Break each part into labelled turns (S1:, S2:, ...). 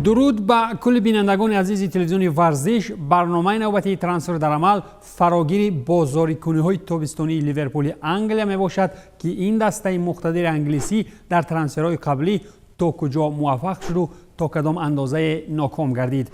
S1: Дуруд ба кулли бинандагони азизи телевизиони Варзиш. Барномаи навбатии «Трансфер дар амал» фарогири бозорикуниҳои тобистонии Ливерпули Англия мебошад, ки ин дастаи муқтадири англисӣ дар трансферҳои қаблӣ то куҷо муваффақ шуду то кадом андозае ноком гардид.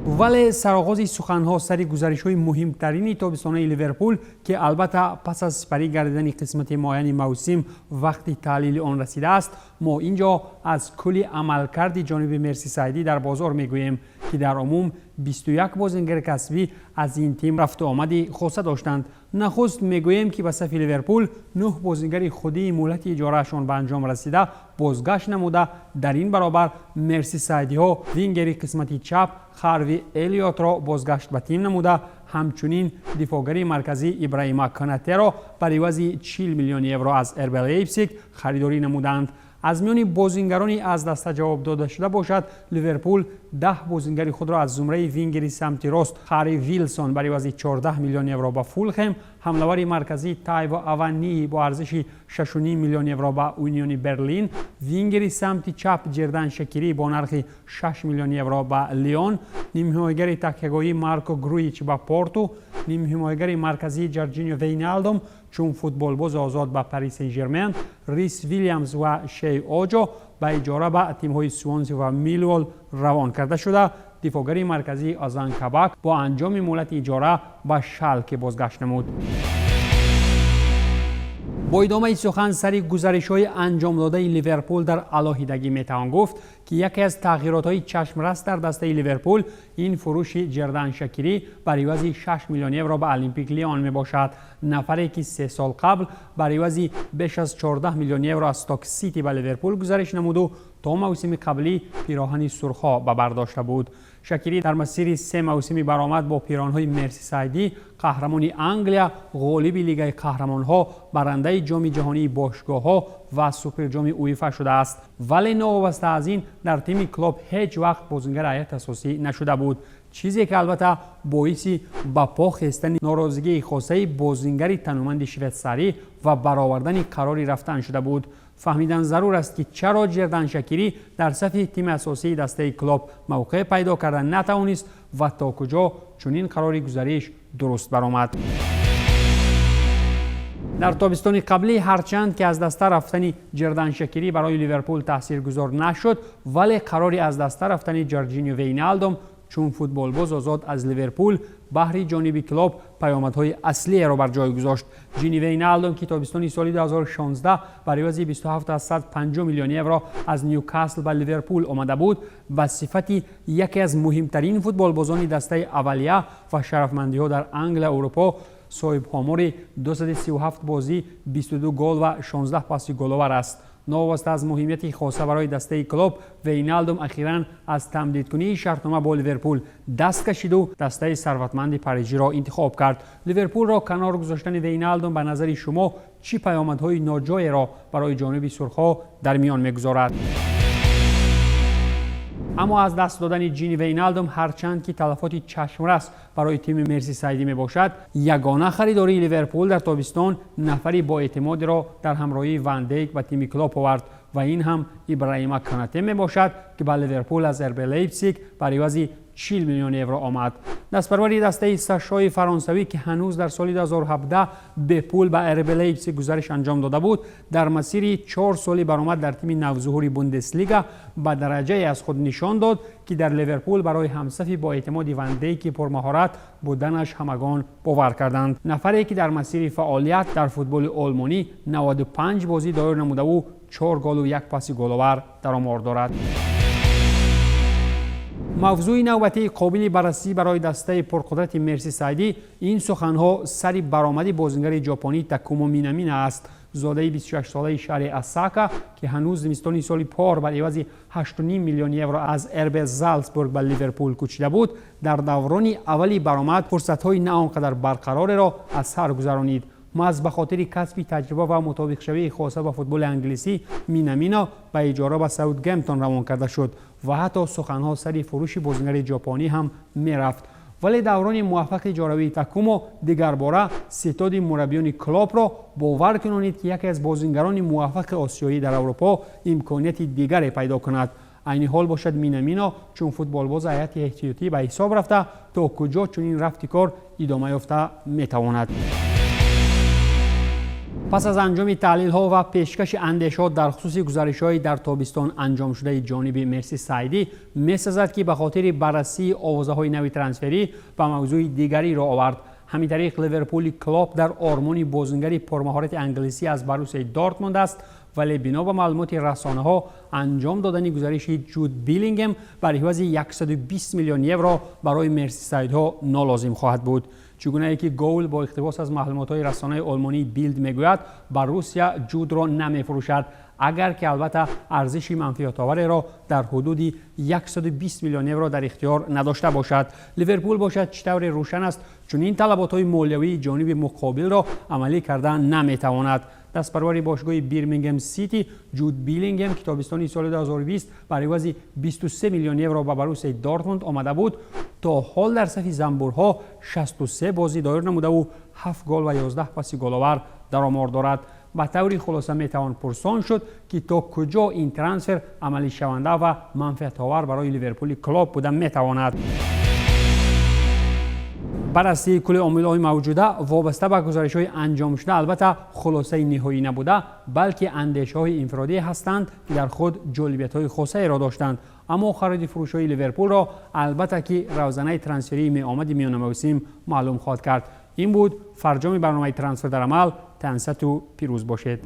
S1: Вале сароғози суханҳо сари гузаришҳои муҳимтарини тобистонаи Ливерпул, ки албатта пас аз сипарӣ гардидани қисмати муайяни мавсим вақти таҳлили он расидааст, мо ин ҷо аз кулли амалкарди ҷониби мерсисайдӣ дар бозор мегӯем, ки дар умум 21 бозингари касбӣ аз ин тим рафту омади хоса доштанд. Нахуст мегӯем, ки ба сафи Ливерпул нӯҳ бозингари худии муҳлати иҷораашон ба анҷом расида бозгашт намуда, дар ин баробар мерсисайдиҳо вингери қисмати чап Харви Элиотро бозгашт ба тим намуда, ҳамчунин дифоъгари марказӣ Ибраҳима Конатеро бар ивази 40 миллион евро аз РБ Лейпсиг харидорӣ намуданд. Аз миёни бозингарони аз даста ҷавоб дода шуда бошад, Ливерпул 10 бозингари худро аз зумраи вингери самти рост Харри Вилсон бар ивази 14 миллион евро ба Фулхем, ҳамлавари марказӣ Тайво Авании бо арзиши 6,5 миллион евро ба Униони Берлин, вингери самти чап Ҷердан Шакирӣ бо нархи 6 миллион евро ба Лион, нимҳимоягари такягоҳӣ Марко Груич ба Порту, нимҳимоягари марказии Ҷорҷинио Вейналдом чун футболбози озод ба Пари Сен Жермен, Рис Вилямс ва Шей Оҷо ба иҷора ба тимҳои Суонси ва Милвол равон карда шуда, дифоъгари марказии Озан Кабак бо анҷоми муҳлати иҷора ба Шалке бозгашт намуд. Бо идомаи сухан сари гузаришҳои анҷомдодаи Ливерпул дар алоҳидагӣ метавон гуфт, ки яке аз тағйиротҳои чашмрас дар дастаи Ливерпул ин фурӯши Ҷердан Шакирӣ бар ивази 6 миллион евро ба Олимпик Лион мебошад. Нафаре ки 3 сол қабл бар ивази беш аз 14 миллион евро аз Сток Сити ба Ливерпул гузариш намуду то мавсими қаблӣ пироҳани сурхҳо ба бар дошта буд. Шакирӣ дар масири се мавсими баромад бо пироҳанҳои мерсисайдӣ қаҳрамони Англия, ғолиби Лигаи қаҳрамонҳо, барандаи Ҷоми ҷаҳонии бошгоҳҳо ва Суперҷоми УЕФА шудааст. Вале новобаста аз ин дар тими Клоп ҳеҷ вақт бозингари ҳайати асосӣ нашуда буд, чизе ки албатта боиси ба по хестани норозигии хосаи бозингари тануманди швейтсарӣ ва баровардани қарори рафтан шуда буд. Фаҳмидан зарур аст, ки чаро Ҷердан Шакирӣ дар сафи тими асосии дастаи Клоп мавқеъ пайдо карда натавонист ва то куҷо чунин қарори гузариш дуруст баромад. Дар тобистони қаблӣ, ҳарчанд ки аз даста рафтани Ҷердан Шакирӣ барои Ливерпул таъсиргузор нашуд, вале қарори аз даста рафтани Ҷорҷинио Вейналдом чун футболбоз озод аз Ливерпул баҳри ҷониби Клоп паёмадҳои аслиеро бар ҷой гузошт. Ҷини Вейналдом, ки тобистони соли 2016 бар ивази 27,5 миллион евро аз Нюкасл ба Ливерпул омада буд, ба сифати яке аз муҳимтарин футболбозони дастаи аввалия ва шарафмандиҳо дар Англия, Аврупо, соҳибомори 237 бозӣ, 22 гол ва 16 паси головар аст. Новобаста аз муҳимияти хоса барои дастаи Клоп, Вейналдум ахиран аз тамдидкунии шартнома бо Ливерпул даст кашиду дастаи сарватманди парижиро интихоб кард. Ливерпулро канор гузоштани Вейналдум ба назари шумо чӣ паёмадҳои ноҷоеро барои ҷониби сурхҳо дар миён мегузорад? Аммо аз даст додани Ҷини Вейналдум, ҳарчанд ки талафоти чашмрас барои тими мерсисайдӣ мебошад, ягона харидории Ливерпул дар тобистон нафари боэътимодеро дар ҳамроҳии Ван Дейк ба тими Клоп овард ва ин ҳам Ибраҳима Канате мебошад, ки ба Ливерпул аз РБ Лейпсиг бар ивази 40 миллион евро омад. Дастпарвари дастаи Сашои фаронсавӣ, ки ҳанӯз дар соли 2017 бепул ба РБ Лейпсиг гузариш анҷом дода буд, дар масири 4 соли баромад дар тими навзуҳури Бундеслига ба дараҷае аз худ нишон дод, ки дар Ливерпул барои ҳамсафи боэътимоди Вандейки пурмаҳорат буданаш ҳамагон бовар карданд. Нафаре ки дар масири фаъолият дар футболи олмонӣ 95 бозӣ доир намудаву чор голу як паси головар дар омор дорад. Мавзӯи навбатии қобили баррасӣ барои дастаи пурқудрати мерсисайдӣ ин суханҳо сари баромади бозингари ҷопонӣ Такумо Минамина аст. Зодаи 26-солаи шаҳри Асака, ки ҳанӯз зимистони соли пор бар ивази 8,5 миллион евро аз РБ Залцбург ба Ливерпул кӯчида буд, дар даврони аввали баромад фурсатҳои на он қадар барқарореро аз сар гузаронид. Маҳз ба хотири касби таҷриба ва мутобиқшавии хоса ба футболи англисӣ Минамино ба иҷора ба Саутгемптон равон карда шуд ва ҳатто суханҳо сари фурӯши бозингари ҷопонӣ ҳам мерафт. Вале даврони муваффақи иҷоравии Такумо дигарбора ситоди мураббиёни Клопро бовар кунонид, ки яке аз бозингарони муваффақи осиёӣ дар Аврупо имконияти дигаре пайдо кунад. Айни ҳол бошад, Минамино чун футболбоз ҳайати эҳтиётӣ ба ҳисоб рафта, то куҷо чунин рафти кор идома ёфта метавонад. Пас аз анҷоми таҳлилҳо ва пешкаши андешҳо дар хусуси гузаришҳои дар тобистон анҷомшудаи ҷониби Мерсисайдӣ, месазад, ки ба хотири баррасии овозаҳои нави трансферӣ ба мавзӯи дигарӣ ро овард. Ҳамин тариқ, Ливерпули Клоп дар ормони бозингари пурмаҳорати англисӣ аз Боруссияи Дортмунд аст, вале бино ба маълумоти расонаҳо, анҷом додани гузариши Ҷуд Билингем бар ивази 120 миллион евро барои мерсисайдҳо нолозим хоҳад буд. Чӣ гунае ки Гоул бо иқтибос аз маълумотҳои расонаи олмонии Билд мегӯяд, Боруссия Ҷудро намефурӯшад, агар ки албатта арзиши манфиатовареро дар ҳудуди 120 миллион евро дар ихтиёр надошта бошад. Ливерпул бошад, чӣ тавре рӯшан аст, чунин талаботҳои молиявии ҷониби муқобилро амалӣ карда наметавонад. Дастпарвари бошгоҳи Бирмингем Сити Ҷуд Билингем, ки тобистони соли 2020 бар ивази 23 миллион евро ба Боруссияи Дортмунд омада буд, то ҳол дар сафи занбурҳо 63 бозӣ доир намудаву 7 гол ва 11 паси головар дар омор дорад. Ба таври хулоса, метавон пурсон шуд, ки то куҷо ин трансфер амалишаванда ва манфиатовар барои Ливерпули Клоп буда метавонад. Баррасии кулли омилҳои мавҷуда вобаста ба гузаришҳои анҷомшуда албатта хулосаи ниҳоӣ набуда, балки андешаҳои инфиродӣ ҳастанд, ки дар худ ҷолибиятҳои хосаеро доштанд. Аммо хариди фурӯшҳои Ливерпулро албатта ки равзанаи трансферии меомади миёнамавсим маълум хоҳад кард. Ин буд фарҷоми барномаи «Трансфер дар амал». Тансиҳату пирӯз бошед.